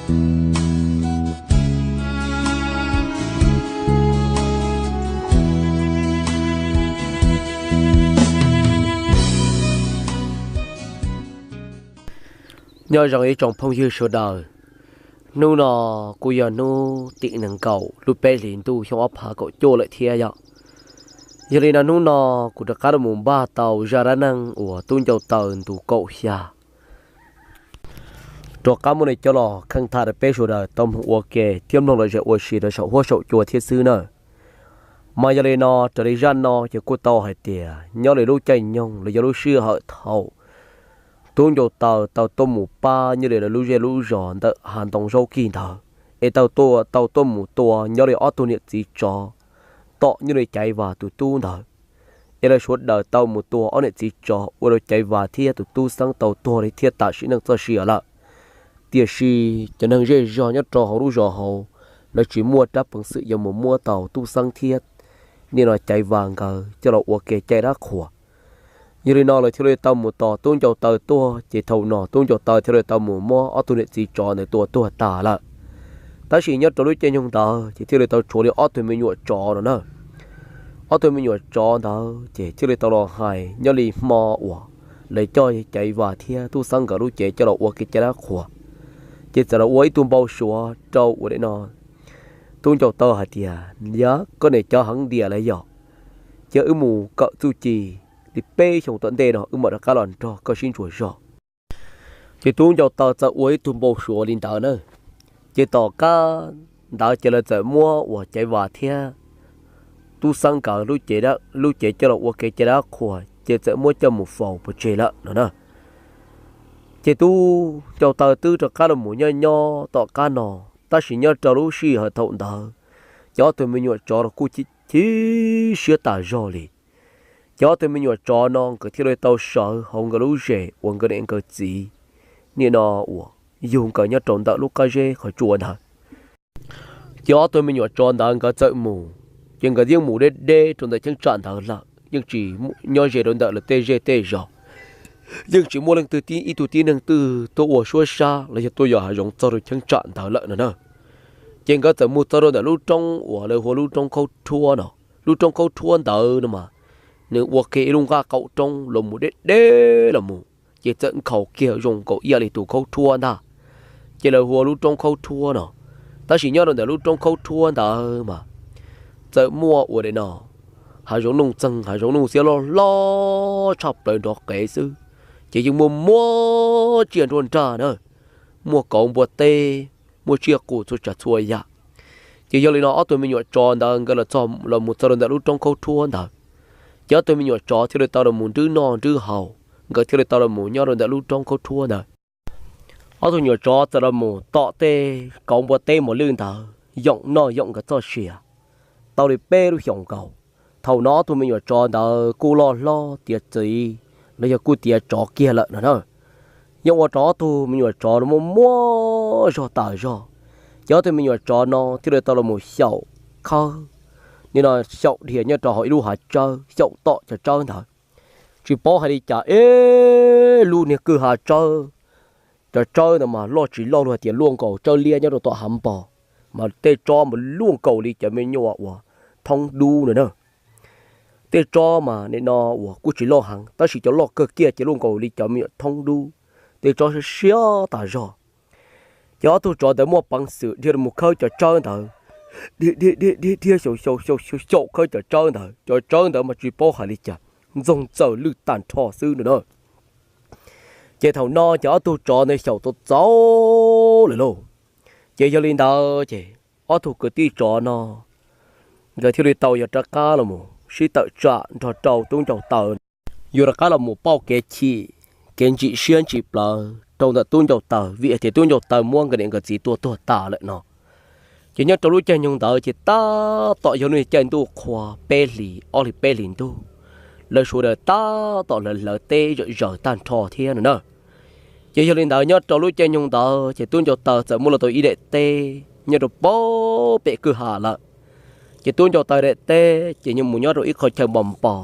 Nyob zoo ib tsoom phooj ywg sawv daws, hnub no kuj yog hnub tim nees nkaum lub peb hlis ntuj xyoo ob phav kaum cuaj lawm thiab yom. Yog li no hnub no kuv rov qab los mus npaj tau zaj dab neeg uas tub ncau taw ntu kaum xya rov qab muab nej coj los kheej tham rau peb sawv daws tau mloog ua ke thiab mloog lom zem ua si rau saum huab saum cua thiab xwb na. Mas yog li no raws li zaj no ces kuj tau hais tias nyob li lub caij nyoog los yog lub sij hawm thaum tub ncau taw tau tuaj mus pab nyob li lawv lub zej lub zos ntawm hav ntoo zaub kig ntawd, es tau tuaj, tau tuaj mus tua nyob li ob tug niam txiv tsov tom nyob li Caiv Vas tus tub ntawd, es lawv sawv daws tau mus tua ob niam txiv tsov ua rau Caiv Vas thiab tus tub Xeeb tau tuag li thiab tas sim neej txoj sia lawm. Tiam sis cov neeg zej zog nyob rau hauv lub zos hauv, lawv tsis muaj rab peev xwm yuav mus muab tau tub Xeeb thiab nim no Caiv Vas nkawd coj los ua kev cai dab qhuas. Yog li no lawv thiaj li tau mus tos tub ncau taw tuaj, ces thaum no tub ncau taw thiaj li tau mus muab ob tug niam txiv tsov ntawd tua tuag tas lawm. Tab sis nyob rau lub caij nyoog ntawd ces thiaj li tau tshuav li ob tug me nyuam tsov no na. Ob tug me nyuam tsov ntawd ces thiaj li tau los hais nyob li hmo uas lawv coj Caiv Vas thiab tub Xeeb nkawd lub cev coj los ua kev cai dab qhuas, ces txawm los ua ib tug npau suav rau ua li no. Tub ncau taw hais tias, Yog koj niam cov heev diam lawm yog, ces wb mus kawm txuj ci li peb xyoo tom ntej no wb mam rov qab los nrog koj sib ntsuas zog. Ces tub ncau taw txawm ua ib tug npau suav li ntawd na. Ces tom qab ntawd ces lawv txawm muab uas Caiv Vas thiab tub Xeeb nkawd lub cev, lub cev coj los ua kev cai dab qhuas ces txawm muab coj mus faus pov tseg lawm no na. Ces tub ncau taw twb rov qab los mus nyob nyob tom qab no, tab sis nyob rau lub sij hawm thaum ntawd ces ob tug me nyuam tsov los kuj chim siab tas zog li. Ces ob tug me nyuam tsov no nkawd thiaj li tau sawv hauv nkawd lub zes uas nkawd niam nkawd txiv nim no uas yug nkawd nyob rau ntawm lub qab zeb qhov tsua ntawd. Ces ob tug me nyuam tsov ntawd nkawd txawm mus, ces nkawd yeej mus deb deb rau ntawm cheeb tsam ntawd lawm, yeej tsis nyob ze rau ntawm lawv tej zej tej zos. Yeej tsis muaj leej twg tib ib tug tib neeg twg tuaj ua suab sab los yog tuaj yos hav zoov txog rau cheeb tsam ntawd lawm no na. Ces nkawd txawm mus txog rau ntawm lub roob uas lawv hu ua lub roob khaub rhuab no. Lub roob khaub rhuab ntawd no mas nws ua kiag ib lub nqaj qaum roob los mus deb deb los mus, ces txawm nkhaus kiag zoo nkaus ib yam li tus khaub rhuab ntag. Ces lawv hu ua lub roob khaub rhuab no. Tab sis nyob rau ntawm lub roob khaub rhuab ntawd mas txawm muaj ua li no, hav zoov nuj txeeg hav zoov nuj xiab loj hlob tshaj plaws nrov qev xwb, ces yeej muaj muab tsiaj nruab nrag na, muaj kauv npua teb, muaj tsiaj qus txhua tsav txhua yam. Ces yog li no ob tug me nyuam tsov ntawd nkawd los txog los mus txog rau ntawm lub roob khaub rhuab ntawd, ces ob tug me nyuam tsov thiaj li tau los mus nrwb noj nrwb haus, nkawd thiaj li tau los mus nyob rau ntawm lub roob khaub rhuab ntawd. Ob tug me nyuam tsov txawm los mus tom tej kauv npua teb mos lwj ntawd yoom noj yoom nkawd txoj sia tau li peb lub xyoos nkaus. Thaum no ob tug me nyuam tsov ntawd kuj loj hlob tiav txiv los yog kuj tiav tsov kiag lawm no na. Yeej ua rau ob tug me nyuam tsov muaj muab zog tas zog, ces ob tug me nyuam tsov no thiaj li tau los mus xyaum khawb, nim no xyaum dhia nyob rau hauv ib lub hav tsawb, xyaum tom cov tsawb ntawd. Tsis paub hais li cas, ib lub niag kwj ha tsawb, cov tsawb ntawd mas loj tsis loj luag hais tias luaj nkaus tsawb liab nyob rau tom hav npog, mas tej tsob mas luaj nkaus li cov me nyuam uas thoob dub no na. Tej tsob mas nim no uas kuj tsis loj heev, tab sis cov loj kawg kiag ces luaj nkaus li cov me nyuam thoob dub, tej tsob siab siab tas zog. Ces ob tug tsov ntawd muaj peev xwm dhia los mus khawb cov tsawb ntawd, dhia dhia dhia xyaum xyaum xyaum xyaum khawb cov tsawb ntawd, cov tsawb ntawd mas tsis paub hais li cas, ntxoog txaws lwj tag nrho xwb no na. Ces thaum no ces ob tug tsov ntawd xyaum txaus txaus lawm lauj. Ces yog li ntawd ces ob tug kwv tij tsov no nkawd thiaj li tau yuav rov qab los mus sib tawm tsam nrog rau tub ncauj taw, yuav rov qab los mus pauj kev chim, kev ntsim siab ntsim plawv rau ntawm tub ncauj taw, vim hais tias tub ncauj taw muab nkawd niam nkawd txiv tua tuag tas lawm no. Ces nyob rau lub caij nyoog ntawd ces tab tom yog lub caij ntuj qhua peb hlis, ob hlis peb hlis ntuj, lawv sawv daws tab tom hlawv hlawv teb zawm zaws tag nrho thiab no na. Ces yog li ntawd nyob rau lub caij nyoog ntawd ces tub ncauj taw txawm muab los tau ib daim teb nyob rau pem kwj ha lawm. Ces tub ncauj taw daim teb ces mus nyob rau ib qho chaw npos npos.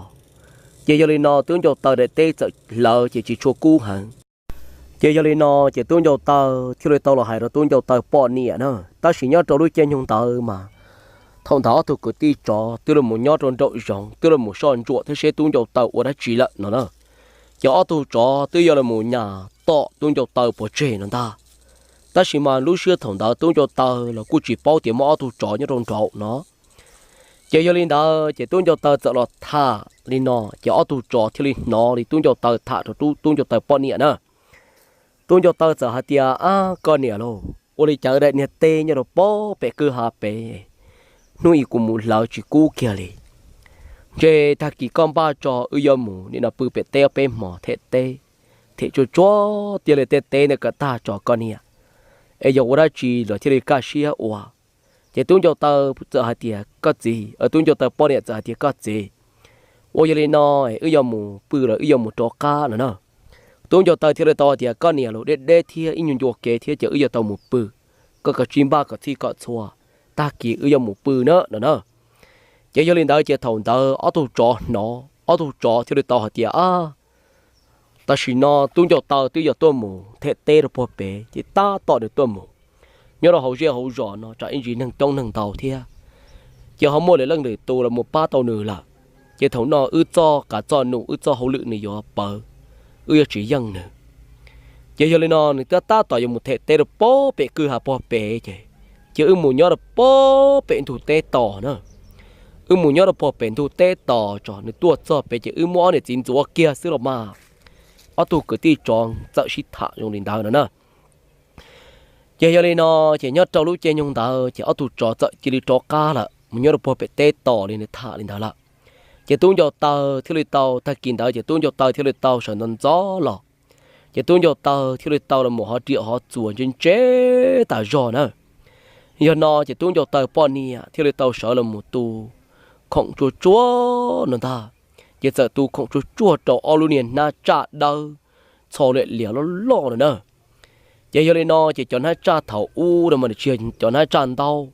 Ces yog li no tub ncauj taw daim teb txawm hlawv ces tsis tshua kub heev. Ces yog li no ces tub ncauj taw thiaj li tau los hais rau tub ncauj taw poj niam na. Tab sis nyob rau lub caij nyoog ntawd mas thaum ntawd ob tug kwv tij tsov twb los mus nyob rau nraum zoov, twb los mus soj ntsuam thiab seb tub ncauj taw ua dab tsi lawm no na. Ces ob tug tsov twb yuav los mus nyas tom tub ncauj taw pov tseg no ntag. Tab sis mas lub sij hawm thaum ntawd tub ncauj taw los kuj tsis paub tias muaj ob tug tsov nyob rau nraud no. Ces yog li ntawd ces tub ncauj taw txawm los tham li no, ces ob tug tsov thiaj li hnov li tub ncauj taw tham rau tub ncauj taw poj niam na. Tub ncauj taw txawm hais tias, Ab koj niam lauj, ua li cas daim niag teb nyob rau pem kwj ha pem, hnub ib kuv mus hlawv tsis kub kiag li. Ntshe tag kis koj npaj tso wb yuav mus nim no pw pem teb ob peb hmos them teb, them tsuag tsuag tiag li tej teb ntawd kom tag tso koj niam, es yog ua dab tsi los thiaj li kaj siab ua. Ces tub ncauj taw txawm hais tias, Koj txiv, tub ncauj taw poj niam txawm hais tias, Koj txiv, ua yog li no, wb yuav mus pw los wb yuav mus rov qab no na. Tub ncauj taw thiaj li tau hais tias, Koj niam lauj, deb deb thiab ib nyuag ncua kev thiab ces wb yuav tau mus pw, koj kav tsij npaj kom txhij kom txhua, tag kis wb yuav mus pw na no na. Ces yog li ntawd ces thaum ntawd ob tug tsov hnov, ob tug tsov thiaj li tau hais tias, Ab, tam sim no tub ncauj taw twb yog tuaj mus them teb rau puag pem ces tab tom nws tuaj mus. Nyob rau hauv zej hauv zos no tsam ib ntsis neeg coob neeg ntau thiab, ces ho muaj lwm leej lwm tus los mus pab tau nws lawm. Ces thaum no wb txoj kav txoj num wb txoj hauj lwm nws yuav pawv, wb yuav tsis yeej nws. Ces yog li no nws twb tab tom yuav mus them teb rau puag pem kwj ha puag pem ces, ces wb mus nyob rau puag pem ntug teb tos na. Wb mus nyob rau puag pem ntug teb tos tso nws tuaj txog pem ces wb muab ob niam txiv ntxuav kiag xwb los mas. Ob tug kwv tij tsov txawm sib tham zoo li ntawd no na. Ces yog li no, ces nyob rau lub caij nyoog ntawd ces ob tug tsov txawm cia li rov qab lawm mus nyob rau puag pem teb tos li nws tham li ntawd lawm. Ces tub ncauj taw thiaj li tau, tag kis ntawd ces tub ncauj taw thiaj li tau sawv ntxov ntxov los. Ces tub ncauj taw thiaj li tau los mus hov riam hov txuas ntse ntse tas zog na. Yog no ces tub ncauj taw poj niam thiaj li tau sawv los mus tu khoom tsuag tsuag no ntag. Ces txawm tu khoom tsuag tsuag rau ob lub niag hnab tsaj dawb txho liam lias loj loj no na. Ces yog li no ces cov hnab tsaj thaum ub no mas nws tsis yog cov hnab tsaj ntaub.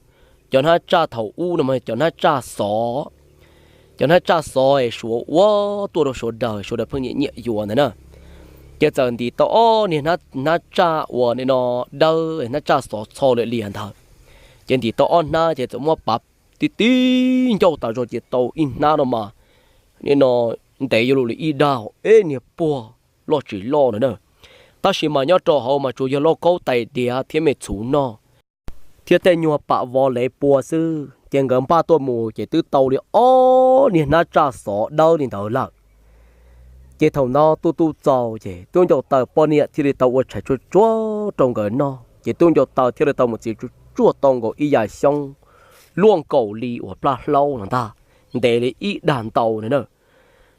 Cov hnab tsaj thaum ub no mas cov hnab tsaj xov. Cov hnab tsaj xov es Suav ua tuaj rau sawv daws, sawv daws pheej nyiam nyiam yuav ntawd na. Ces txawm ntim tau ob niag hnab tsaj uas nim no dawb, hnab tsaj xov txho liam lias ntawd. Ces ntim tau ob hnab ces txawm muab pav tib tib ncauj tas zog ces tau ib hnab no mas nim no ntev yuav luag li ib dag, ib niag puag loj tsis loj no na. Tab sis mas nyob rau hauv mas tsuas yog lauj kaub tais diav thiab me txhuv noj thiab tej nyuag pam vov lev pua xwb. Ces nkawd npaj tuaj mus ces twb tau li ob niag hnab tsaj xov dawb li ntawd lawm. Ces thaum no tuaj tuaj txaus ces tub ncauj taw poj niam thiaj li tau ua tshais tsuag tsuag rau nkawd noj. Ces tub ncauj taw thiaj li tau mus txiav tsuag tsuag tau nkaus ib yam xyoob luaj nkaus li uas plaj hlaub no ntag, ntev li ib dag ntau no na.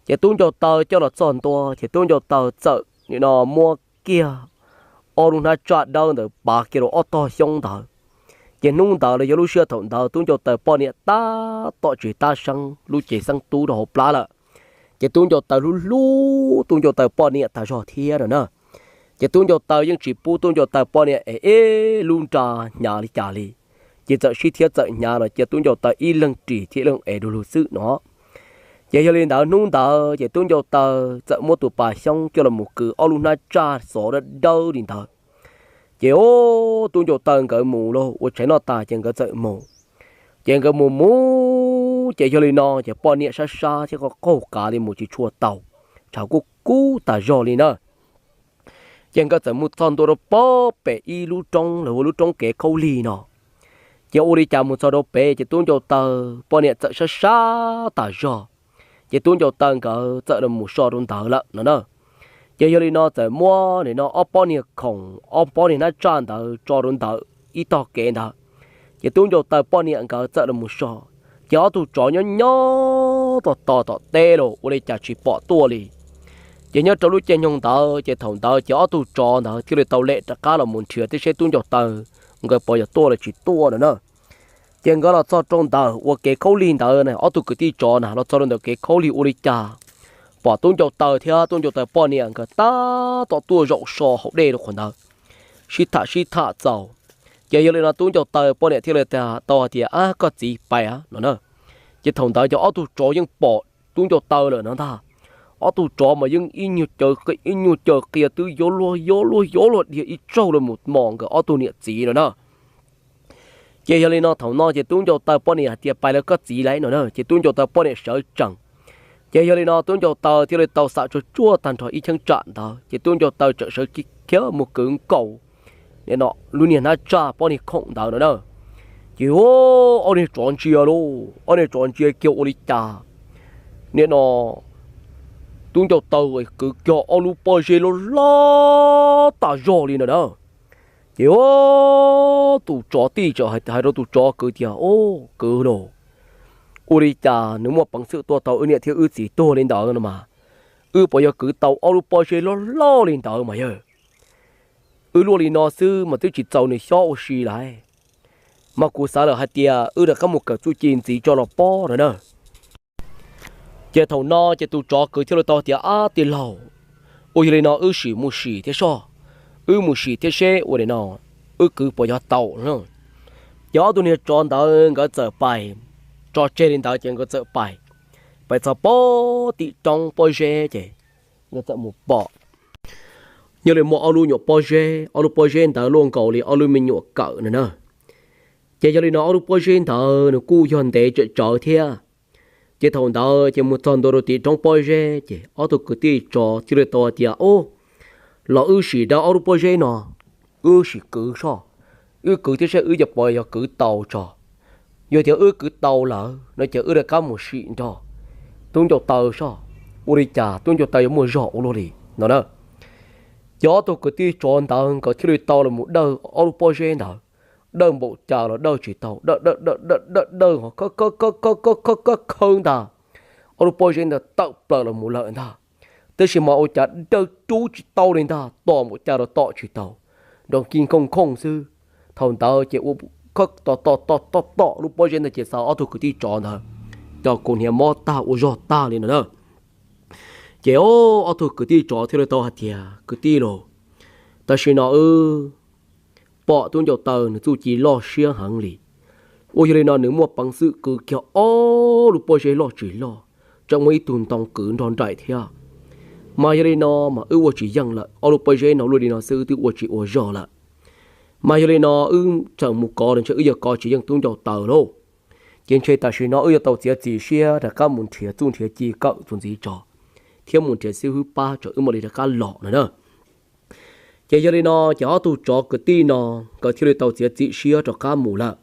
Ces tub ncauj taw coj los txog ntua ces tub ncauj taw txawm nim no muab kiag ob lub hnab tsaj dawb ntawd pav kiag rau ob tog xyoob ntawd. Ces hnub ntawd los yog lub sij hawm thaum ntawd tub ncauj taw poj niam tab tom tsis tab seeb lub cev xeeb tub rau hauv plab lawm. Ces tub ncauj taw hlub hlub tub ncauj taw poj niam tas zog thiab no na. Ces tub ncauj taw yeej tsis pub tub ncauj taw poj niam es ib lub nra hnyav li cas li. Ces txawm sib thiab txawm hnyav los cia tub ncauj taw ib leeg ris thiab ib leeg ev du lug xwb no. Ces yog li ntawd hnub ntawd ces tub ncauj taw txawm muab tus pas xyoob coj los mus kwv ob lub hnab tsaj xov dawb dawb li ntawd. Ces o, tub ncauj taw nkawd mus lauj, ua tshais noj tas ces nkawd txawm mus. Ces nkawd mus mus ces yog li no ces poj niam sab sab thiab qaug qaug qav li mus tsis tshua tau, tshav kub kub tas zog li na. Ces nkawd txawm mus txog ntua rau puag pem ib lub roob los ua lub roob kev khaub lig no. Ces ua li cas mus txog rau pem ces tub ncauj taw poj niam txawm sab sab tas zog. Ces tub ncauj taw nkawd txawm los mus so rau ntawd lawm no na. Ces yog li no txawm muab nim no ob pob niag khoom, ob pob niag hnab tsaj ntawd tso rau ntawm ib tog kev ntawd. Ces tub ncauj taw poj niam nkawd txawm los mus so. Ces ob tug tsov nyob nyob tom tog tom teb los ua li cas tsis pom tuaj li. Ces nyob rau lub caij nyoog ntawd ces thaum ntawd ces ob tug tsov ntawd thiaj li tau lem rov qab los mus nrhiav thiab seb tub ncauj taw nkawd puas yog tuaj los tsis tuaj no na. Ces nkawd los txog rau ntawm uas kev khaub lig ntawd na, ob tug kwv tij tsov na los txog rau ntawm kev khaub lig ua li cas pom tub ncauj taw thiab tub ncauj taw poj niam nkawd tab tom tuaj zaum so hauv dej rau qhov ntawd, sib tham sib tham txaus. Ces yog li no tub ncauj taw poj niam thiaj li tau hais tias, Ab, koj txiv, pais no na. Ces thaum ntawd ces ob tug tsov yeej pom tub ncauj taw lawm no ntag. ob tug tsov mas yeej ib nyuag caws qia ib nyuag caws qia twb yuav luag yuav luag yuav luag dhia ib tsaug los mus mos nkawd ob tug niam txiv no na. Ces yog li no thaum no ces tub ncau taw poj niam hais tias pais lawv koj txiv lawm no na, ces tub ncau taw poj niam sawv tsees. Ces yog li no tub ncau taw thiaj li tau xam tsuag tsuag tag nrho ib cheeb tsam ntawd ces tub ncau taw txawm sawv khiav mus kwv nkaus nim no lub niag hnab tsaj pob niag khoom ntawd no na. Ces ob niag tsov ntsia lauj, ob niag tsov ntsia kiag ua li cas nim no tub ncau taw kwv kiag ob lub pob zeb loj loj tas zog li no na. Ces tus tsov tij txawm hais rau tus tsov kwv tias, Ub, kwv lauj, ua li cas nws muaj peev xwm tua tau wb niam thiab wb txiv tuag li ntawd no mas, wb puas yog kwv tau ob lub pob zeb loj loj li ntawd mas yog? Wb luaj li no xwb mas twb tsis txaus nws xyob ua si lawm, mas kuv xav lawm hais tias wb rov qab mus kawm txuj ci ntxiv tso los pob no na. Ces thaum no ces tus tsov kwv thiaj li tau tias, Ab tij laug, ua yog li no wb sim mus sim thiab soj, wb mus sim thiab seb ua li no wb kwv puas yog tau. Ces ob tug niag tsov ntawd nkawd txawm pais, tso tseg li ntawd ces nkawd txawm pais, pais txog pob tim roob pob zeb ces nkawd txawm mus pom nyob li muaj ob lub nyuam pob zeb, ob lub pob zeb ntawd luaj nkaus li ob lub me nyuam kawm no na. Ces yog li no ob lub pob zeb ntawd nws kuj yog ntev tsawm tsawv thiab. Ces thaum ntawd ces mus txog ntua rau tim roob pob zeb ces ob tug kwv tij tsov thiaj li tau tias, Ub, los wb sim rau ob lub pob zeb no, wb sim kwv soj, wb kwv thiab seb wb yuav puas yog kwv tau tso. Yog tias wb kwv tau lawm no ces wb rov qab mus sim nrog tub ncau taw soj, ua li cas tub ncau taw yuav muaj zog ua luaj li no na. Ces ob tug kwv tij tsov ntawd nkawd thiaj li tau los mus dawj ob lub pob zeb ntawd. Dawj npaum cas los dawj tsis tau, dawj dawj dawj dawj dawj dawj ho khawb khawb khawb khawb khawb khawb khawb ntag, ob lub pob zeb ntawd tawm plaws los mus lawm ntag. Tab sis mas ua cas dawj rub tsis tau li ntag, tom npaum cas los tom tsis tau, nrov nkig nkhooj nkhooj xwb. Thaum ntawd ces ua khawb tom tom tom tom tom lub pob zeb ntawd ces xav ob tug kwv tij tsov ntawd cov kuv hniav mob tag ua zog tag li no na. Ces ob tug kwv tij tsov thiaj li tau hais tias, Kwv tij lauj, tam sim no wb pom tub ncau taw nws txuj ci loj siab heev li. Ua yog li no nws muaj peev xwm kwv kiag ob lub pob zeb loj tsis loj, tseem muaj ib tug ntoo kwv nrog nraim thiab. Mas yog li no mas wb ua tsis yeej lawm, ob lub pob zeb no luaj li no xwb wb twb ua tsis ua zog lawm. Mas yog li no wb txawm mus kov los ntshe wb yuav kov tsis yeej tub ncau taw lauj. Ces ntshe tam sim no wb yuav tau txiav txim siab rov qab mus nrhiav txuj nrhiav ci kawm txuas ntxiv tso, thiab mus nrhiav xib hwb pab tso wb mam li rov qab los no na. Ces yog li no ces ob tug tsov kwv tij no nkawd thiaj li tau txiav txim siab rov qab mus lawm.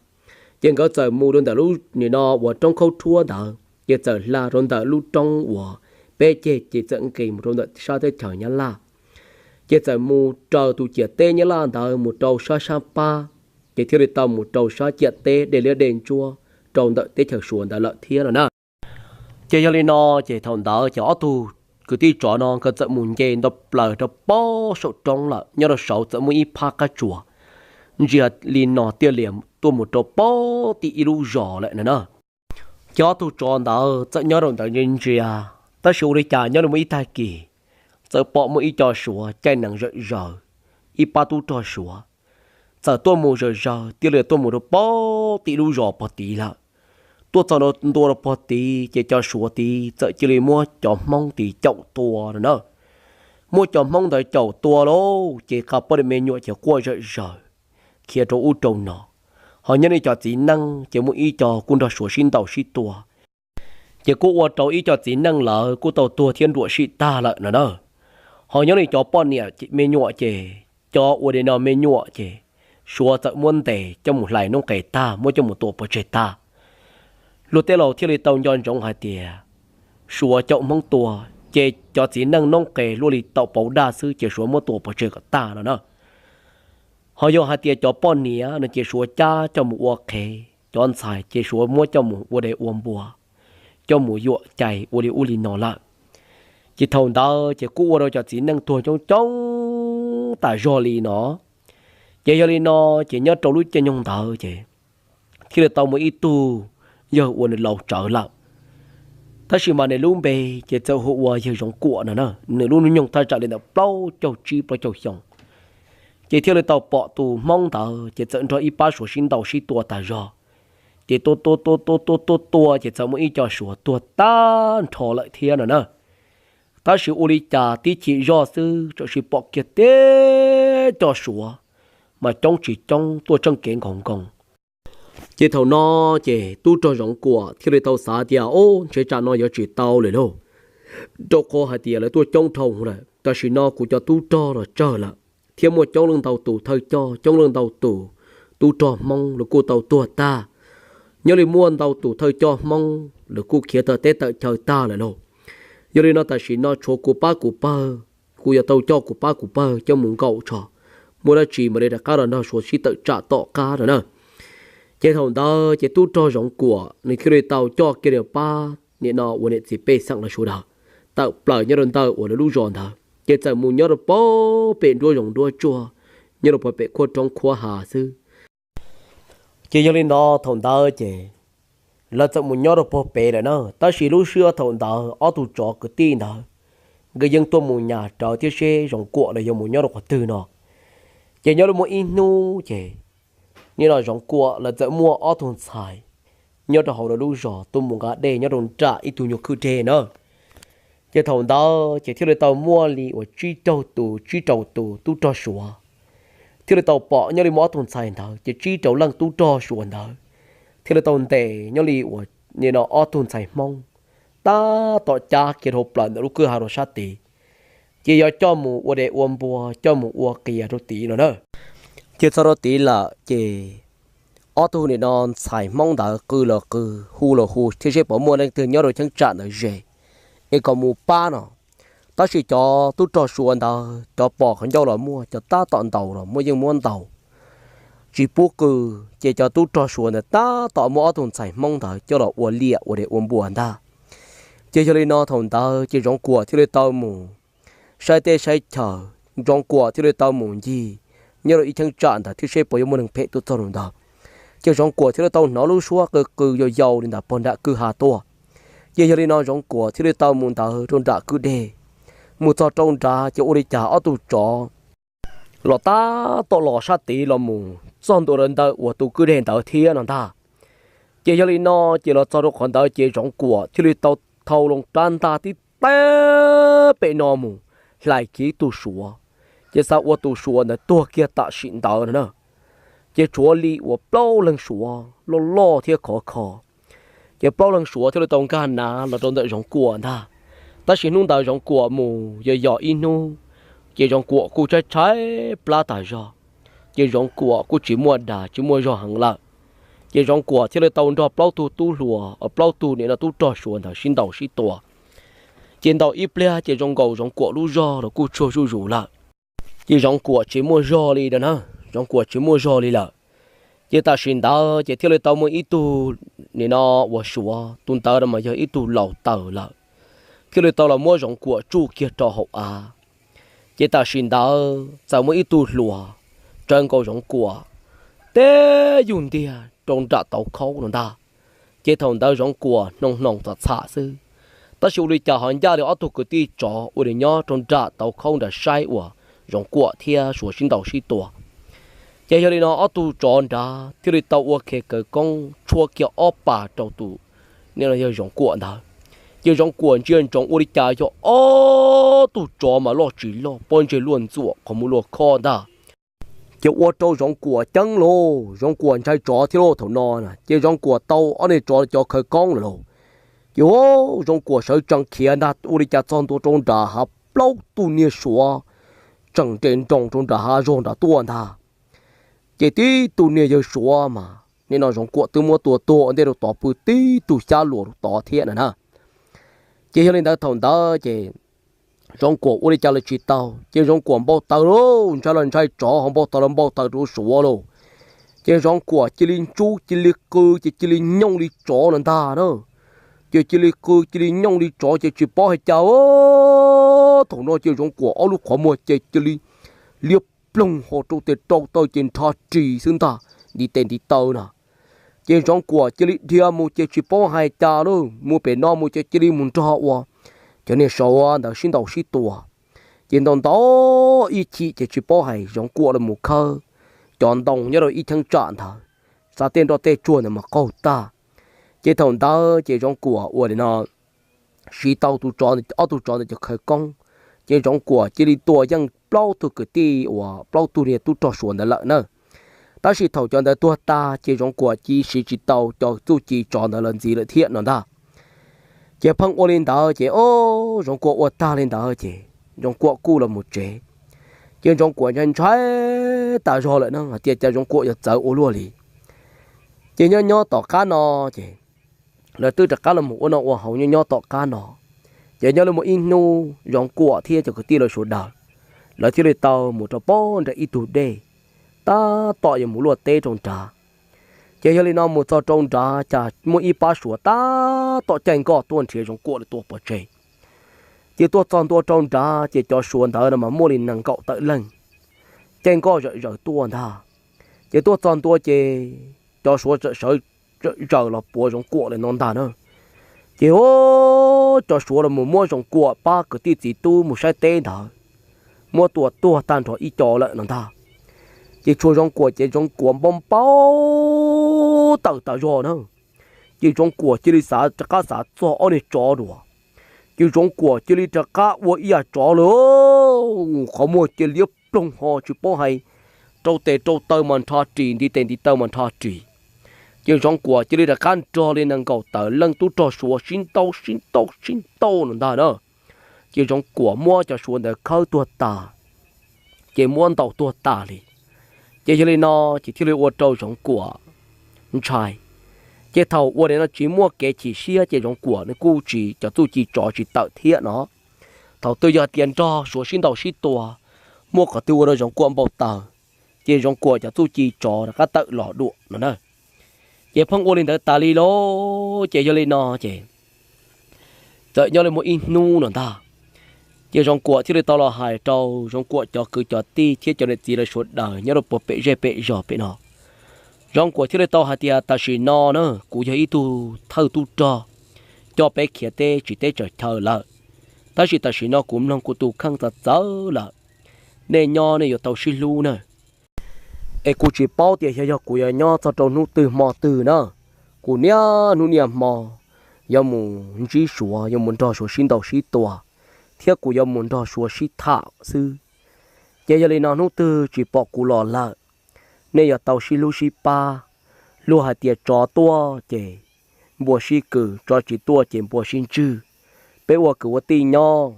Ces nkawd txawm mus rau ntawm lub nim no uas roob khaub rhuab ntawd, ces txawm hla rau ntawm lub roob uas peb ceg ces txawm nqis mus rau ntawm sab teb chaws Nyab Laj. Ces txawm mus raws tus ciam teb Nyab Laj ntawd mus rau sab sab pab, ces thiaj li tau mus rau sab ciam teb dej liab dej ntsuab rau ntawm teb chaws Suav ntawd lawm thiab no na. Ces yog li no ces thaum ntawd ces ob tug kwv tij tsov no nkawd txawm mus nce nto plaws rau pob saum roob lawm, nyob rau saud txawm muaj ib phab qab tsuas ntsia li no tiaj lias tuaj mus rau pob tim ib lub zos lawm no na. Ces ob tug tsov ntawd txawm nyob rau ntawd ntsia ntsia, tab sis ua li cas nyob li muaj ib tag kis txawm pom muaj ib co Suav caij nees zawm zaws, ib pab tub rog Suav txawm tuaj mus zawm zaws tiaj lias tuaj mus rau pob tim lub zos pog tid lawm. Tuaj txog ntua rau pog tid ces cov Suav tid txawm cia li muab cov Hmoob tid caum tua no na. Muab cov Hmoob ntawd caum tua lauj, ces qab poj niam me nyuam ces quaj zawm zaws khiav rau ub rau no. Ho nyob li cov txiv neej ces muaj ib co kuj nrog Suav sib ntaus sib tua, ces kuj ua rau ib co txiv neej lawv kuj tau tuag thiab nruam sim tag lawm no na. Ho nyob li cov poj niam me nyuam ces, cov ua li no me nyuam ces Suav txawm muab ntes coj mus hlais noob qes tag, muab coj mus tua pov tseg tag. Luag tej laus thiaj li tau nco ntsoov hais tias Suav caum Hmoob tua, ces cov txiv neej noob qes luaj li tau pauv daj xwb ces Suav muab tua pov tseg kom tag no na. Ho yog hais tias cov poj niam no ces Suav cab coj mus ua qhev, cov ntxhais ces Suav muab coj mus ua dev ua npua, coj mus yuam cai ua li ub li no lawm. Ces thaum ntawd ces kuj ua rau cov txiv neej tuag coob coob tas zog li no. Ces yog li no, ces nyob rau lub caij nyoog ntawd ces thiaj li tau muaj ib tug yawg uas nws laus tsawv lawm, tab sis mas nws lub npe ces txawm hu ua yawg Zoov Kuam no na. Nws lub hnub nyoog thaj tsam li ntawm plaub caug tsib plaub caug xyoo. Ces thiaj li tau pom tus Hmoob ntawd ces txawm nrog ib pab Suav sib ntaus sib tua tas zog. Ces tua tua tua tua tua tua tua ces txawm muaj ib co Suav tuag tag nrho lawm thiab no na. Tab sis ua li cas tib chim zoj xwb txawm sis pom kiag teb coj Suav mas coob tsis coob tuaj tseej kev nkoos nkoos. Ces thaum no ces tub rog Zoov Kuam thiaj li tau xav tias, Ob, ntshe tsam no yuav tsis tau lawm lauj, rau qhov hais tias lawv tuaj coob dhau lawm. Tam sim no kuv cov tub rog los tsawg lawm, thiab muaj coob leej ntau tus thawj coj, coob leej ntau tus tub rog Hmoob lawv kuj tau tuag tag. Nyob li muaj ntau tus thawj coj Hmoob lawv kuj khiav tawm teb tawm chaw tag lawm lauj. Yog li no tam sim no tshuav kuv pab kuv pawg, kuv yuav tau coj kuv pab kuv pawg coj mus nkaum tso, muaj dab tsi mam li rov qab los nrog Suav sib tawm tsam tom qab no na. Ces thaum ntawd ces tub rog Zoov Kuam nws thiaj li tau coj kiag li pab nim no uas niam txiv pej xeem los sawv daws tawm plaws nyob rau ntawm uas lawv lub zos ntawd, ces txawm mus nyob rau pem nruab zoov nruab tsuag, nyob rau pem khuab roob khuab hav xwb. Ces yog li no thaum ntawd ces lawv txawm mus nyob rau pem lawm na. Tab sis lub sij hawm thaum ntawd ob tug tsov kwv tij ntawd nkawd yeej tuaj mus nyas rawv thiab seb Zoov Kuam los yog mus nyob rau qhov twg no. Ces nyob li muaj ib hnub ces nim no Zoov Kuam lawv txawm muaj ob tug ntxhais nyob rau hauv lawv lub zos tuaj mus nqa dej nyob rau nram ib tug nyuag khwj deg na. Ces thaum ntawd ces thiaj li tau muaj li uas tsib caug tus tsib rau tus tub rog Suav thiaj li tau pom nyob li muaj ob tug ntxhais ntawd, ces tsib rau leej tub rog Suav ntawd thiaj li tau ntes nyob li uas nim no ob tug ntxhais Hmoob tab tom cab kiag dhau plaws ntawm lub kwj ha rau sab tid, ces yuav coj mus ua dev ua npua, coj mus ua qias rau tid no na. Ces txog rau tid lawm ces ob tug nim no ntxhais Hmoob ntawd qw los qw, hu los hu thiab seb puas muaj leej twg nyob rau cheeb tsam ntawd ze es kom mus pab no. Tab sis cov tub rog Suav ntawd cov pos qhov ncauj los muaj, cov tab tom ntaus los muaj yeej muab ntaus tsis pub qw. Ces cov tub rog Suav ntawd tab tom muab ob tug ntxhais Hmoob ntawd coj los ua liam ua dev ua npua ntag. Ces yog li no thaum ntawd ces Zoov Kuam thiaj li tau mus saib teb saib chaw, Zoov Kuam thiaj li tau mus ncig nyob rau ib cheeb tsam ntawd thiab seb puas yuav muaj neeg phem tuaj txog rau ntawd. Ces Zoov Kuam thiaj li tau hnov lub suab qw qw yau yau li ntawd pog nram kwj ha tuaj. Ces yog li no Zoov Kuam thiaj li tau mus ntawd rau nram kwj deg. Mus txog rau nrad ces ua li cas ob tug tsov los tab tom los sab tid los mus txog ntua rau ntawm uas tus kwj deg ntawd thiab no ntag. Ces yog li no ces los txog rau qhov ntawd ces Zoov Kuam thiaj li tau thau loo rab ntaj tib teb pem no mus hlais kiag ib tug Suav. Ces xav ua tus Suav ntawd tuag kiag tam sim ntawd no na. Ces tshuav li uas plaub leeg Suav loj loj thiab khov kho. Ces plaub leeg Suav thiaj li tau nkag nav los rau ntawm Zoov Kuam ntag. Tab sis hnub ntawd Zoov Kuam mus yos yos ib hnub, ces Zoov Kuam kuj tshaib tshaib plab tas zog. Ces Zoov Kuam kuj tsis muaj dag tsis muaj zog heev lawm. Ces Zoov Kuam thiaj li tau nrog plaub tug tub hluas, plaub tug nim no tub rog Suav ntawd sib ntaus sib tua. Ces ntaus ib pliag ces zoo nkaus Zoov Kuam lub zog los kuj tsuag zuj zus lawm. Ces Zoov Kuam tsis muaj zog li na, Zoov Kuam tsis muaj zog li lawm. Ces tam sim ntawd ces thiaj li tau muaj ib tug nim no uas Suav, tus ntawd mas yog ib tug laus taws lawm, thiaj li tau los muab Zoov Kuam tsuj kiag rau hauv av. Ces tam sim ntawd txawm muaj ib tug hluas tsawv nkaus Zoov Kuam teb yug ntiag rau nram tauv khaub no ntag. Ces thaum ntawd Zoov Kuam hnoos hnoos txham txham xwb, tab sis ua li cas ho ncaj li ob tug kwv tij tsov uas nyob rau nram tauv khaub nrad saib uas Zoov Kuam thiab Suav sib ntaus sib tua. Ces yog li no ob tug tsov nrad thiaj li tau ua khe kawv koob tshuab kiag ob pas rau tus nim no yog Zoov Kuam ntawd. Ces Zoov Kuam ntsia ntsoov ua li cas yog ob tug tsov mas loj tsis loj pob ntseg luaj ntxuam qhov muag luaj khob ntag. Ces ua rau Zoov Kuam ceeb lauj, Zoov Kuam ntshai tsov thiab lauj thaum no. Ces Zoov Kuam tau ob niag tsov cov kawv koob lawm lauj. Ces Zoov Kuam sawv tsees khiav ntag ua li cas txog ntua rau nram hav plaub tug niag Suav tseem nres nroos rau nram hav zoov nram tuaj ntag. Ces tib tug niag yawg Suav mas nim no Zoov Kuam twb muab tua tuag ua ntej rau tod pw tib tug xyab luas rau tod thiab na na. Ces yog li ntawd thaum ntawd ces Zoov Kuam ua li cas los tsis tau, ces Zoov Kuam npau taws lauj, ntshai los ntshai tsov ho npau taws los npau taws rau Suav lauj. Ces Zoov Kuam cia li ntsub cia li qw ces cia li nyooj li tsov no ntag na. Ces cia li qw cia li nyooj li tsov ces tsis paub hais cas, thaum no ces Zoov Kuam ob lub qhov muag ces cia li liab ploog ho rau tes rau taw ces nrhab ris xwb ntag, ntiv tes ntiv taw na. Ces Zoov Kuam cia li dhia mus ces tsis paub hais cas lauj, mus pem no mus ces cia li mus nrog ua cov niag Suav ntawd sib ntaus sib tua. Ces ntau ntau ib chim ces tsis paub hais Zoov Kuam los mus khawb cov ntoo nyob rau ib cheeb tsam ntawd, xav tej nroj tej tsuag ntawd mas qaug tag. Ces thaum ntawd ces Zoov Kuam ua li no, siv tau tus tsov, ob tug tsov ntawd cov khawv koob, ces Zoov Kuam cia li tua yeej plaub tug kwv tij uas plaub tug niag tub rog Suav ntawd lawm na. Tab sis thaum cov ntawd tuag tag ces Zoov Kuam cia siv tsis tau cov txuj ci tsov ntawd los ntxiv lawm thiab no ntag. Ces pheej ua li ntawd ces o, Zoov Kuam ua tag li ntawd ces Zoov Kuam kuj los mus tsev. Ces Zoov Kuam ntshai ntshai tas zog lawm na hais tias cas Zoov Kuam yuav txawv ua luaj li. Ces nyob nyob tom qab no ces lawv twb rov qab los mus ua noj ua haus nyob nyob tom qab no. Ces nyob li muaj ib hnub Zoov Kuam thiab cov kwv tij lawv sawv daws, lawv thiaj li tau mus rau pob nram ib tug dej, tab tom yuav mus luaj teb rau nrad. Ces yog li no mus txog rau nrad cas muaj ib pab Suav tab tom caij nkoj tuaj nrhiav Zoov Kuam lawv tua pov tseg. Ces tuaj txog ntua rau nrad ces cov Suav ntawd no mas muaj li nees nkaum tawm leej, caij nkoj zawm zaws tuaj ntag. Ces tuaj txog ntua ces cov Suav txawm sawv zawm los puav Zoov Kuam lawm no ntag na. Ces o, cov Suav los mus muab Zoov Kuam pab kwv tij txiv tub mus saib teb ntawd, muab tua tuag tag nrho ib co lawm no ntag. Ces tshuav Zoov Kuam ces Zoov Kuam npau npau taws tas zog na. Ces Zoov Kuam cia li xav rov qab xav txog ob niag tsov dua. Ces Zoov Kuam cia li rov qab ua ib yam tsov lawm, qhov muag cia liab ploog ho tsis paub hais, rau tes rau taw mas nrho ris, ntiv tes ntiv taw mas nrho ris. Ces Zoov Kuam cia li rov qab nrog li nees nkaum tawm leej tub rog Suav sib ntaus sib ntaus sib ntaus no ntag na. Ces Zoov Kuam muab cov Suav ntawd khawb tuag tas, ces muab ntaus tuag tas li. Ces yog li no ces thiaj li ua rau Zoov Kuam ntshai. Ces thaum ua li no tsis muaj kev chim siab ces Zoov Kuam nws kuj tsis, cov txuj ci tsov tsis tawm thiab no. Thaum twg yog hais tias nrog Suav sib ntaus sib tua, muaj qhov twg ua rau Zoov Kuam npau taws, ces Zoov Kuam cov txuj ci tsov rov qab tawm los dua no na. Ces pheej ua li ntawd tas li lauj. Ces yog li no ces txawm nyob li muaj ib hnub no ntag, ces Zoov Kuam thiaj li tau los hais rau Zoov Kuam cov kwv cov tij thiab cov niam txiv lawv sawv daws nyob rau puag pem zej pem zos pem no. Zoov Kuam thiaj li tau hais tias tam sim no na kuv yog ib tug thawj tub rog coj peb khiav teb tsim teb tsaws chaw lawm, tab sis tam sim no kuv mloog kuv tus kheej txawv txawv lawm. Nej nyob nej yuav tau sib hlub na. Es kuv tsis paub tias xyov yog kuv yuav nyob txog rau hnub twg hmo twg na. Kuv niaj hnub niaj hmo yuav mus ntsib Suav, yuav mus nrog Suav sib ntaus sib tua, thiab kuv yuav mus nrog Suav sib tham xwb. Ces yog li no hnub twg tsis pom kuv los lawm, nej yuav tau sib hlub sib pab. Luag hais tias tsov tuaj ces npua sib kws, tsov tsis tuaj ces npua sib ntswg. Peb ua kwv ua tij nyob,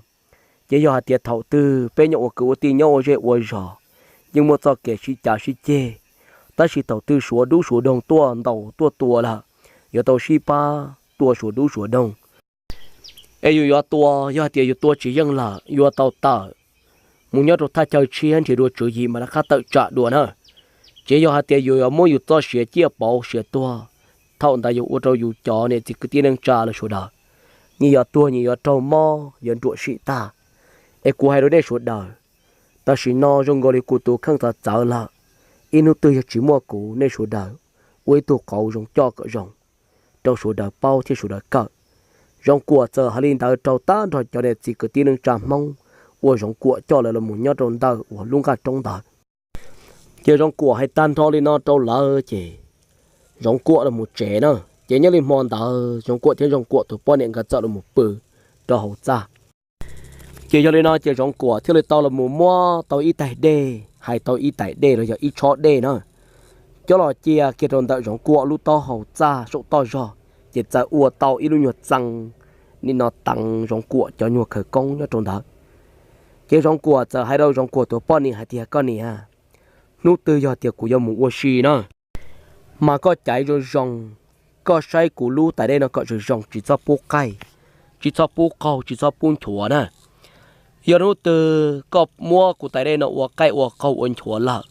ces yog hais tias thaum twg peb nyob ua kwv ua tij nyob ua zej ua zos, yeej muaj txoj kev sib cav sib ceg. Tab sis thaum twg Suav dub Suav doog tuaj ntaus tuaj tua lawm, yuav tau sib pab tua Suav dub Suav doog. Es yus yuav tua, yog hais tias yus tua tsis yeej lawm yuav tau tawm mus nyob rau thaj chaw tshiab nrhiav dua tswv yim mas rov qab tawm tsam dua na. Tsis yog hais tias yus yuav muab yus txoj sia ciaj pauv sia tuag, thaum ntawd yuav ua rau yus cov niam txiv kwv tij neej tsa lawv sawv daws, nyias yuav tuag nyias yuav raug mob yuav nruam sim tag. Es kuv hais rau nej sawv daws, tam sim no zoo nkaus li kuv tus kheej txawv txawv lawm. Ib hnub twg yog tsis muaj kuv, nej sawv daws ua ib tug qauv zoo coj kom zoo rau sawv daws paub thiab sawv daws kawm. Zoov Kuam txawm hais li ntawd rau tag nrho cov niam txiv kwv tij neej tsa Hmoob uas Zoov Kuam coj lawv los mus nyob rau ntawm uas lub nqaj roob ntawd. Ces Zoov Kuam hais tag nrho li no rau lawv ces Zoov Kuam los mus tsev na. Ces nyob li hmo ntawd Zoov Kuam thiab Zoov Kuam tus poj niam nkawd txawm los mus pw rau hauv txaj. Ces yog li no ces Zoov Kuam thiaj li tau los mus muab tau ib tais dej, hais tau ib tais dej los yog ib tshob dej na, coj los cia kiag rau ntawm Zoov Kuam lub taub hau txaj saum toj zog, ces txawm ua tau ib lub nyuag txee nim no teev Zoov Kuam cov nyuag khawv koob nyob rau ntawd. Ces Zoov Kuam txawm hais rau Zoov Kuam tus poj niam hais tias, koj niam, hnub twg yog tias kuv yuav mus ua si na, mas koj caiv zoo zoo, koj saib kuv lub tais dej no kom zoo zoo, tsis txhob pub qaij, tsis txhob pub qaug, tsis txhob pub nchuav na. Yog hnub twg koj muab kuv tais dej no ua qaij ua qaug ua nchuav lawm,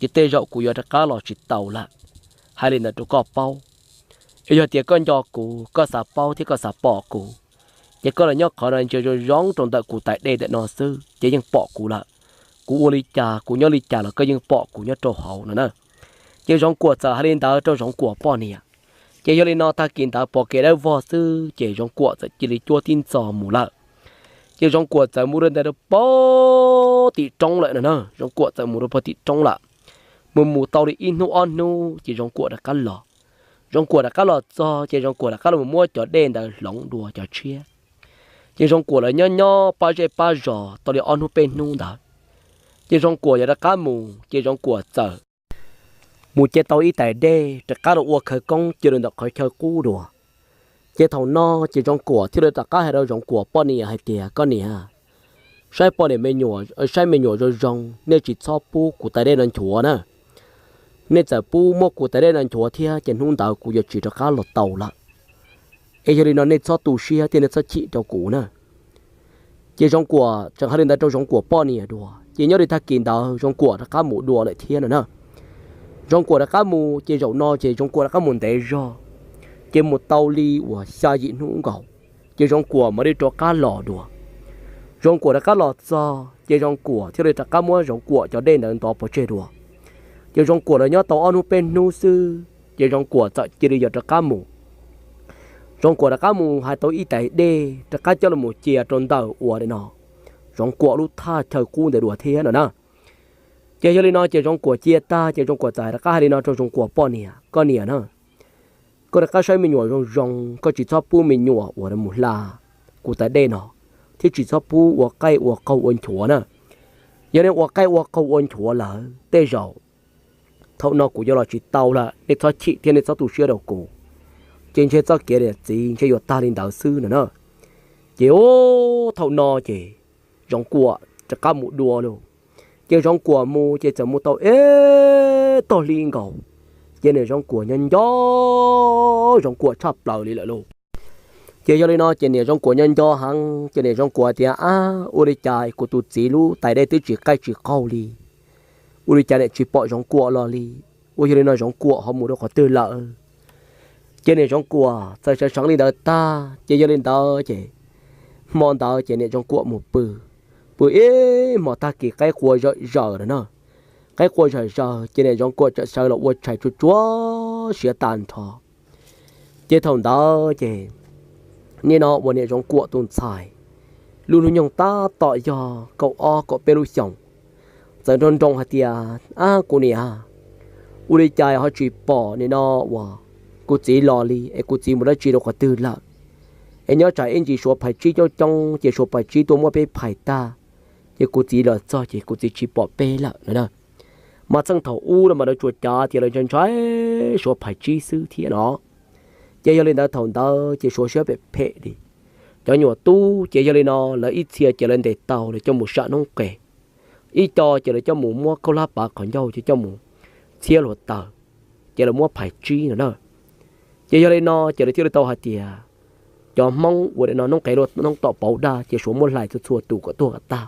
ces tej zaum kuv yuav rov qab los tsis tau lawm. Hais li ntawd rau koj paub. Yog tias koj nco kuv, koj xav paub thiab koj xav pom kuv, ces koj los nyob qhov no ntsia zoo zoo rau ntawm kuv tais dej ntawm no xwb ces yeej pom kuv lawm. Kuv ua li cas, kuv nyob li cas los koj yeej pom kuv nyob rau hauv no na. Ces Zoov Kuam txawm hais li ntawd rau Zoov Kuam poj niam. Ces yog li no tag kis ntawd pom kev dawb vog xwb ces Zoov Kuam txawm cia li cuab tib ntxov mus lawm. Ces Zoov Kuam txawm mus rau ntawm rau pem tim roob lawm no na, Zoov Kuam txawm mus rau pem tim roob lawm. Mus mus tau li ib hnub ob hnub ces Zoov Kuam rov qab los. Zoov Kuam rov qab los txog ces Zoov Kuam rov qab los muab cov dej ntawd hloov dua cov tshiab. Ces Zoov Kuam lawv nyob nyob pab zej pab zos tau li ob hnub peb hnub ntawd, ces Zoov Kuam yuav rov qab mus, ces Zoov Kuam txawm mus cia tau ib tais dej rov qab los ua khawv koob cia rau ntawm qhov chaw qub dua. Ces thaum no ces Zoov Kuam thiaj li rov qab hais rau Zoov Kuam poj niam hais tias, Koj niam, saib poj niam me nyuam, saib me nyuam zoo zoo, nej tsis txhob pub kuv tais dej no nchuav na. Nej txawm pub muab kuv tais dej no nchuav thiab ces hnub ntawd kuv yuav tsis rov qab los tau lawm. Es yog li no nej txhob tu siab thiab nej txhob chim rau kuv na. Ces Zoov Kuam tseem hais li ntawd rau Zoov Kuam poj niam dua, ces nyob li tag kis ntawd Zoov Kuam rov qab mus dua lawm thiab no na. Zoov Kuam rov qab mus ces zaum no ces Zoov Kuam rov qab mus ntev zog, ces mus tau li uas xya yim hnub nkaus, ces Zoov Kuam mam li rov qab los dua. Zoov Kuam rov qab los txog ces Zoov Kuam thiaj li rov qab muab Zoov Kuam cov dej ntawd ntov pov tseg dua. Ces Zoov Kuam los nyob tau ob hnub peb hnub xwb ces Zoov Kuam txawm cia li yuav rov qab mus. Zoov Kuam rov qab mus hais tau ib tais dej rov qab coj los cia rau ntawm uas no Zoov Kuam lub thaj chaw qub ntawd dua thiab no na. Ces yog li no ces Zoov Kuam cia tag ces Zoov Kuam txawm rov qab hais li no rau Zoov Kuam poj niam, Koj niam na, koj rov qab saib me nyuam zoo zoo, koj tsis txhob pub me nyuam uas mus hla kuv tais dej no, thiab tsis txhob pub ua qaij ua qaug ua nchuav na. Yog nej ua qaij ua qaug ua nchuav lawm tej zaum thaum no kuv yuav los tsis tau lawm, nej txhob chim thiab nej txhob tu siab rau kuv. Ces ntshe txoj kev niam txiv ntshe yuav tag li ntawd xwb no na. Ces thaum no ces Zoov Kuam rov qab mus dua lauj. Ces Zoov Kuam mus ces txawm mus tau ib tog hli nkaus, ces niam Zoov Kuam nyob nco Zoov Kuam tshaj plaws li lawm lauj. Ces yog li no ces niam Zoov Kuam nyob nco heev ces niam Zoov Kuam tias, Ab, ua li cas kuv tus txiv lub tais dej twb tsis qaij tsis qaug li, ua li cas niam tsis pom Zoov Kuam los li? Ua yog li no Zoov Kuam ho mus rau qhov twg lawm? Ces niam Zoov Kuam txawm sawv seev li ntawd tag ces yog li ntawd ces hmo ntawd ces niam Zoov Kuam mus pw, pw ib hmo tag kis qaib qua zawm zaws lawm na. Qaib qua zawm zaws ces niam Zoov Kuam txawm sawv los ua tshais tsuag tsuag siav tag nrho. Ces thaum ntawd ces nim no uas niam Zoov Kuam tus ntxhais lub hnub nyoog tab tom yog kaum ob kaum peb lub xyoos, txawm nroo nroo hais tias, Ab, kuv niam, ua li cas ho tsis pom nim no uas kuv txiv los li es kuv txiv mus dab tsi rau qhov twg lawm? Es nyob tsam ib ntsis suav phais tsib coob coob ces suav phais tsib tuaj muab peb phais tag, ces kuv txiv los txog ces kuv txiv tsis pom peb lawm no na. Mas txheej thaum ub no mas lawv tsuas cav tias lawv ntshai ntshai suav phais tsib xwb thiab no. Ces yog li ntawd thaum ntawd ces suav siab phem phem li. Cov nyuam tub ces yog li no lawv ib txhia ces lawv ntes tau lawv coj mus sam noob qes, ib co ces lawv coj mus muab khaub hlab pav qhov ncauj ces coj mus txhiab hluav taws, ces lawv muab phais tsib no na. Ces yog li no ces lawv thiaj li tau hais tias cov Hmoob uas no noob qes noob tom pauv daj ces suav muab hlais txhua txhua tus kom tuag kom tag,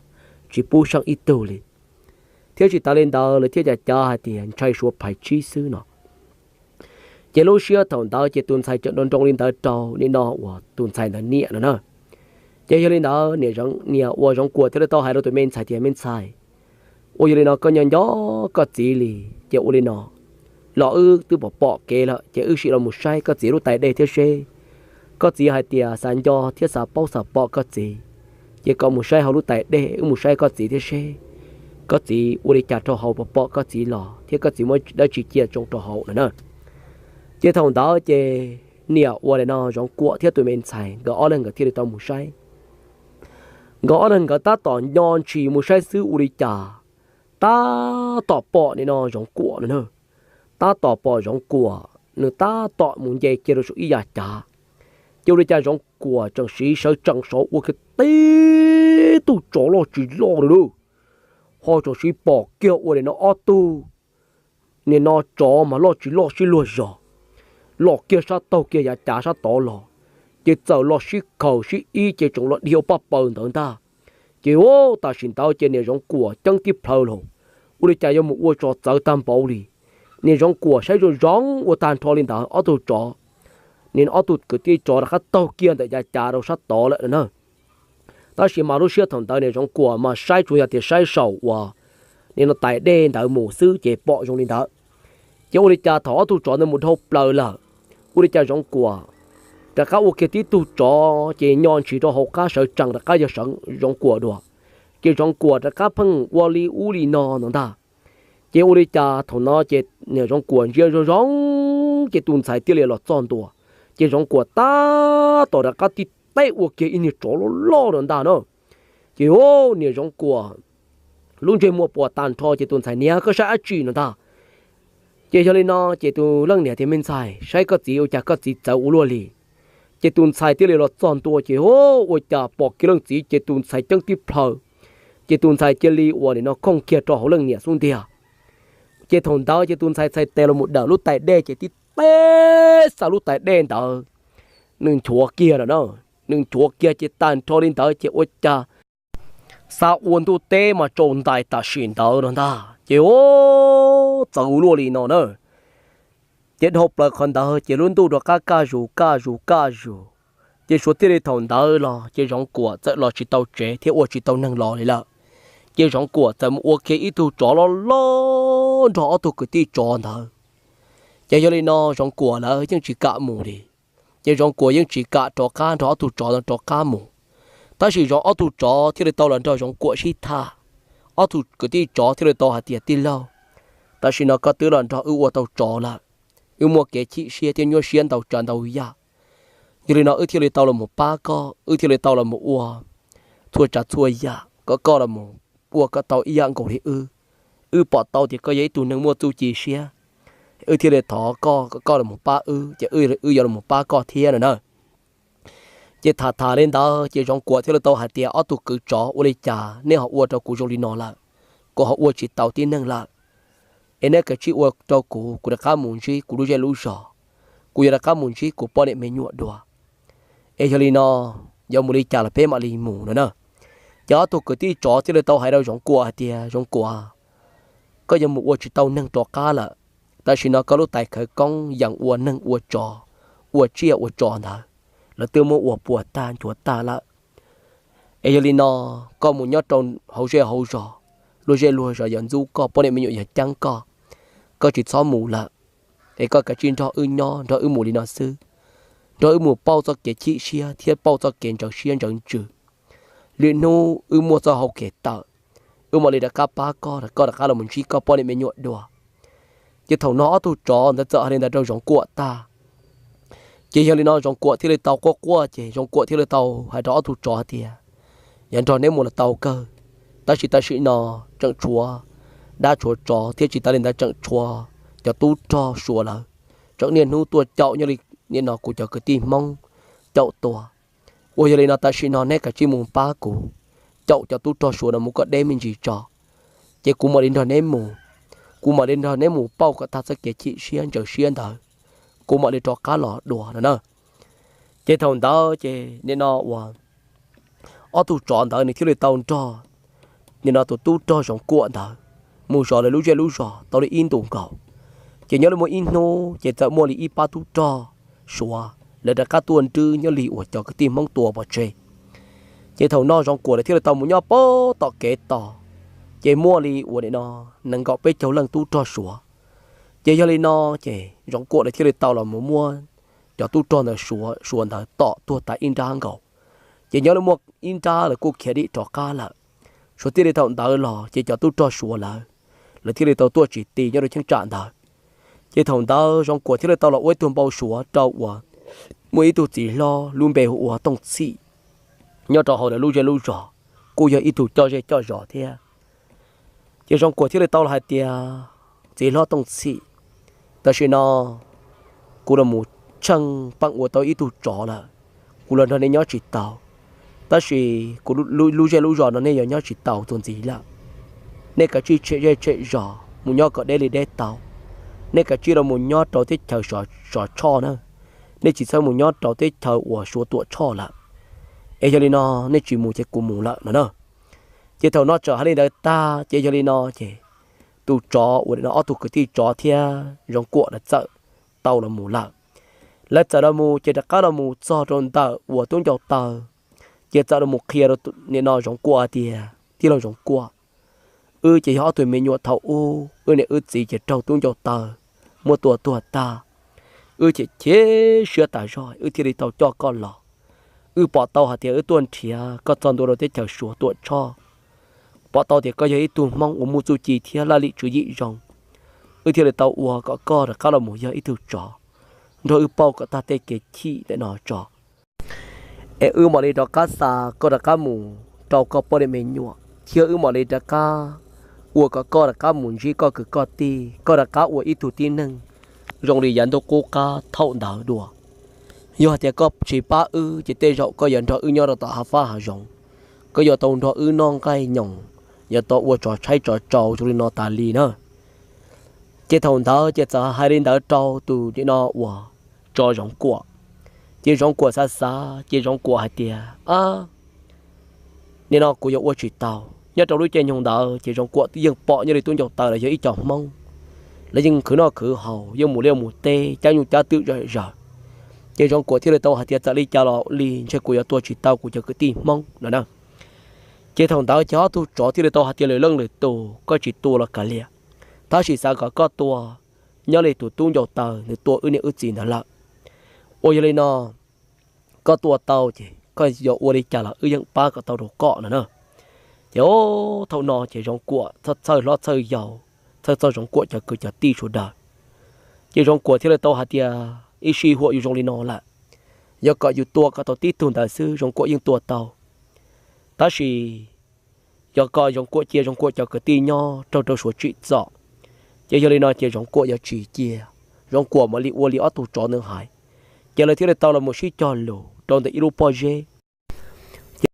tsis pub seej ib tug li. Thiab tsis tas li ntawd lawv thiaj cav cav hais tias ntshai suav phais tsib xwb no. Ces lub sij hawm thaum ntawd ces tus ntxhais tseem nroo nroo li ntawd rau nim no uas tus ntxhais ntawd niam no na. Ces yog li ntawd niam ua Zoov Kuam thiaj li tau hais rau tus me ntxhais tias, Me ntxhais, ua yog li no koj nyob nco koj txiv li, ces ua li no, los wb twb pom pom kev lawm ces wb sim los mus saib koj txiv lub tais dej thiab seb. Koj txiv hais tias xav nco thiab xav paub xav pom koj txiv, ces kom mus saib hauv lub tais dej, wb mus saib koj txiv thiab seb koj txiv ua li cas rau hauv, pom pom koj txiv los thiab koj txiv muaj dab tsi cia tsoo rau hauv no na. Ces thaum ntawd ces niam ua li no Zoov Kuam thiab tus me ntxhais nkawd ob leeg nkawd thiaj li tau mus saib. Nkawd ob leeg nkawd tab tom nco ntshis mus saib xwb ua li cas tab tom pom nim no Zoov Kuam no na. Tab tom pom Zoov Kuam nws tab tom mus nce kiag rau saum ib yav cav. Ces ua li cas Zoov Kuam tseem siv sawv tsees saud ua kiag tib tug tsov loj tsis loj li lauj. Ho tseem siv pom kiag ua li no ob tug nim no tsov mas loj tsis loj sib luag zog, los kiag sab taug kiag yav cav sab tod los, ces txawm los sib khaws sib ib ces tseem los dhia ua paj paws ntawd ntag. Ces tam sim ntawd ces niam Zoov Kuam ceeb tib plhaw los, ua li cas yuav mus ua tsov txawv tag npaum li. Niam Zoov Kuam saib zoo zoo ua tag nrho li ntawd ob tug tsov, nim no ob tug kwv tij tsov rov qab taug kiag ntawm yav cav rau sab tod lawm na. Tab sis mas lub sij hawm thaum ntawd niam Zoov Kuam mas saib tsuas yog tias saib saum uas nim no tais dej ntawd mus xwb ces pom zoo li ntawd. Ces ua li cas thaum ob tug tsov ntawd mus dhau plaws lawm, ua li cas Zoov Kuam rov qab ua kiag tib tug tsov ces nyo ntshis rau hauv qab sawv tsees rov qab yog Zoov Kuam dua. Ces Zoov Kuam rov qab pheej ua li ub li no no ntag. Ces ua li cas thaum no ces niam Zoov Kuam ntsia zoo zoo ces tus ntxhais thiaj li los txog ntua. Ces Zoov Kuam tab tom rov qab tib teb ua kiag ib niag tsov loj loj no ntag na. Ces o, niam Zoov Kuam lub ntsej muag puas tag nrho ces tus ntxhais, niam, koj saib dab tsi no ntag. Ces yog li no ces tus leej niam tias, me ntxhais, saib koj txiv ua cas koj txiv txawv ua luaj li. Ces tus ntxhais thiaj li los txog ntua ces o, ua cas pom kiag leej txiv ces tus ntxhais ceeb tib plhaw. Ces tus ntxhais cia li ua li no khooj kiag rau hauv leej niam xub ntiag. Ces thaum ntawd ces tus ntxhais txhais tes los mus dawm lub tais dej ces tib teb xa lub tais dej ntawd, nws nchuav kiag lawm na. Nws nchuav kiag ces tag nrho li ntawd ces ua cas xa ua ntuj teb mas tsaus ntais tam sim ntawd no ntag. Ces o, txawv ua luaj li no na. Ces dhau plaws qhov ntawd ces lub ntuj rov qab kaj zus kaj zus kaj zus. Ces suav thiaj li thaum ntawd los ces Zoov Kuam txawm los tsis tau tsev thiab ua tsis tau neeg los li lawm. Ces Zoov Kuam txawm mus ua kiag ib tug tsov loj loj nrog ob tug kwv tij tsov ntawd. Ces yog li no Zoov Kuam lawv yeej tsis kam mus li. Ces Zoov Kuam yeej tsis kam rov qab nrog ob tug tsov no rov qab mus. Tab sis Zoov, ob tug tsov thiaj li tau los nrog Zoov Kuam sib tham. Ob tug kwv tij tsov thiaj li tau hais tias, tij laug, tam sim no koj twb los nrog wb ua tau tsov lawm, wb muaj kev chim siab thiab nyuaj siab ntau tsav ntau yam. Yog li no wb thiaj li tau los mus pab koj, wb thiaj li tau los mus ua txhua tsav txhua yam kom koj los mus ua kom tau ib yam nkaus li wb. Wb pom tau tias koj yog ib tug neeg muaj txuj ci siab, wb thiaj li thov koj kom koj los mus pab wb, ces wb yuav los mus pab koj thiab no na. Ces tham tham li ntawd ces Zoov Kuam thiaj li tau hais tias, ob tug kwv tsov, ua li cas neb ho ua rau kuv zoo li no lawm? Kuv ho ua tsis tau tib neeg lawm. Es neb kav tsij ua rau kuv, kuv rov qab mus ntsib kuv lub zej lub zos, kuv yuav rov qab mus ntsib kuv poj niam me nyuam dua. Es yog li no, yuav mus li cas los peb mam li mus no na. Ces ob tug kwv tij tsov thiaj li tau hais rau Zoov Kuam hais tias, Zoov Kuam, koj yuav mus ua tsis tau neeg rov qab lawm. Tam sim no koj lub tais khawv koob yeej ua neeg ua tsov, ua tsiaj ua tso ntawd, lawv twb muab ua puas tag nchuav tag lawm. Es yog li no, koj mus nyob rau hauv zej hauv zos, luag zej luag zos yog ntxub koj, poj niam me nyuam yog ceeb koj, koj tsis txhob mus lawm. Es koj kav tsij nrog wb nyob, nrog wb mus li no xwb, nrog wb mus pauj txoj kev chim siab thiab pauj txoj kev ntsaws siab ntsaws ntsws. Lwm hnub wb muaj txoj hau kev tawm, wb mam li rov qab pab koj, koj rov qab los mus ntsib koj poj niam me nyuam dua. Ces thaum no ob tug tsov ntawd txawm hais li ntawd rau Zoov Kuam tag, ces yog li no Zoov Kuam thiaj li tau quaj quaj, ces Zoov Kuam thiaj li tau hais rau ob tug tsov hais tias, yog nrog neb mus los tau kawg, tab sis tam sim no tseem tshuav dab tshuav tsov thiab tsis tas li ntawd tseem tshuav cov tub rog Suav lawm, tseem niaj hnub tuaj caum nyob li nim no kuv cov kwv tij Hmoob caum tua. Uas yog li no tam sim no neb kav tsij mus pab kuv caum cov tub rog Suav no mus kom deb me ntsis tso, ces kuv mam li nrog neb mus, kuv mam li nrog neb mus pauj kom tag txoj kev chim siab ntsaws siab ntawd, kuv mam li rov qab los dua no na. Ces thaum ntawd ces nim no uas ob tug tsov ntawd nws thiaj li tau nrog nim no tus tub rog Zoov Kuam ntawd mus zov lawv lub zej lub zos tau li ib ntus nkaus. Ces nyob li muaj ib hnub ces txawm muaj li ib pab tub rog Suav, lawv rov qab tuaj nrwb nyob li uas cov kwv tij Hmoob tua pov tseg. Ces thaum no Zoov Kuam lawv thiaj li tau mus nyob pem tom kev tos, ces muaj li uas nim no nees nkaum peb caug leej tub rog Suav. Ces yog li no ces Zoov Kuam lawv thiaj li tau los mus muab cov tub rog ntawd Suav, Suav ntawd tom tuag tas ib nrab nkaus. Ces nyob li muaj ib nrab lawv kuj khiav dim rov qab lawm. Suav thiaj li thaum ntawd los ces cov tub rog Suav lawv, lawv thiaj li tau tuaj tsis ti nyob rau cheeb tsam ntawd. Ces thaum ntawd Zoov Kuam thiaj li tau los ua ib tug npau suav rau uas muaj ib tug txiv hlob lub npe hu ua Tooj Txhim, nyob rau hauv lawv lub zej lub zos, kuj yog ib tug coj zej coj zos thiab. Ces Zoov Kuam thiaj li tau los hais tias, txiv hlob Tooj Txhim, tam sim no kuv los mus tsheej peem ua tau ib tug tsov lawm, kuv los nrog nej nyob tsis tau, tab sis kuv lub zej lub zos no nej yuav nyob tsis tau txuas ntxiv lawm. Nej kav tsij tshem zej tshem zos mus nyob kom deb li deb tau. Nej kav tsij los mus nyob rau teb chaws Sov Tshoj na, nej tsis txhob mus nyob rau teb chaws uas Suav Tuam Tshoj lawm. Es yog li no nej tsis mus ces kuv mus lawm no na. Ces thaum no txawm hais li ntawd tag ces yog li no ces tus tsov uas nim no ob tug kwv tij tsov thiab Zoov Kuam lawv txawm tau los mus lawm. Lawv txawm los mus ces rov qab los mus txog rau ntawm uas tub ncau taw, ces txawm los mus qhia rau nim no Zoov Kuam hais tias, tij laug Zoov Kuam, wb ces yog ob tug me nyuam thaum ub, wb niam wb txiv ces raug tub ncau taw muab tua tuag tag. Wb ces chim siab tas zog wb thiaj li tau coj koj los. Wb pom tau hais tias wb tuaj nrhiav koj txog ntua rau teb chaws Suav Tuam Tshoj, pom tau tias koj yog ib tug Hmoob uas muaj txuj ci thiab laj lim tswv yim zoo, wb thiaj li tau ua kom koj rov qab los mus yog ib tug tsov, nrog wb pauj kom tag tej kev chim ntawm no tso. es wb mam li rov qab xa koj rov qab mus rau koj poj niam me nyuam, thiab wb mam li rov qab ua kom koj rov qab mus ntsib koj kwv koj tij, koj rov qab ua ib tug tib neeg zoo li yav ntuj qub qab thaum ntawd dua. Yog hais tias koj tsis pab wb ces tej zaum koj yuav nrog wb nyob rau tom hav fab hav zoov, koj yuav tau nrog wb noj nqaij nyoos, yuav tau ua tsov tshaib tsov tsau zoo li no tas li na. Ces thaum ntawd ces txawm hais li ntawd rau tus nim no uas tso Zoov Kuam. Ces Zoov Kuam xav xav ces Zoov Kuam hais tias, Ab, nim no kuv yuav ua tsis tau. Nyob rau lub caij nyoog ntawd ces Zoov Kuam yeej pom nyob li tub ncaug taws los yog ib co Hmoob, lawv yeej khwv noj khwv haus, yeej mus liaj mus teb, cab nyuj cab twm zom zaws. Ces Zoov Kuam thiaj li tau hais tias, Txawm li cas los li ntshe kuv yuav tua tsis tau kuv cov kwv tij Hmoob no na. Ces thaum ntawd ces ob tug tsov thiaj li tau hais tias, Lwm leej lwm tus, koj tsis tua los kav liam, tab sis xav kom koj tua nyob li tus tub ncaug taws nws tua wb niam wb txiv ntawd lawm. Uas yog li no, koj tua tau ces koj yuav ua li cas los wb yeej pab kom tau rau koj no na. Ces thaum no ces Zoov Kuam txhawj hlob txhawj yau, txhawj txog Zoov Kuam cov kwv cov tij sawv daws. Ces Zoov Kuam thiaj li tau hais tias, Ib sij huam yus zoo li no lawm, yog kom yus tua kom tau tib tug ntawd xwb Zoov Kuam yeej tua tau. Tab sis yog kom Zoov Kuam cia Zoov Kuam cov kwv tij nyob raug rau Suav tsim txom, ces yog li no ces Zoov Kuam yuav tsis cia, Zoov Kuam mam li ua li ob tug tsov ntawd hais. Ces lawv thiaj li tau los mus sib cog lus rau ntawm ib lub pob zeb,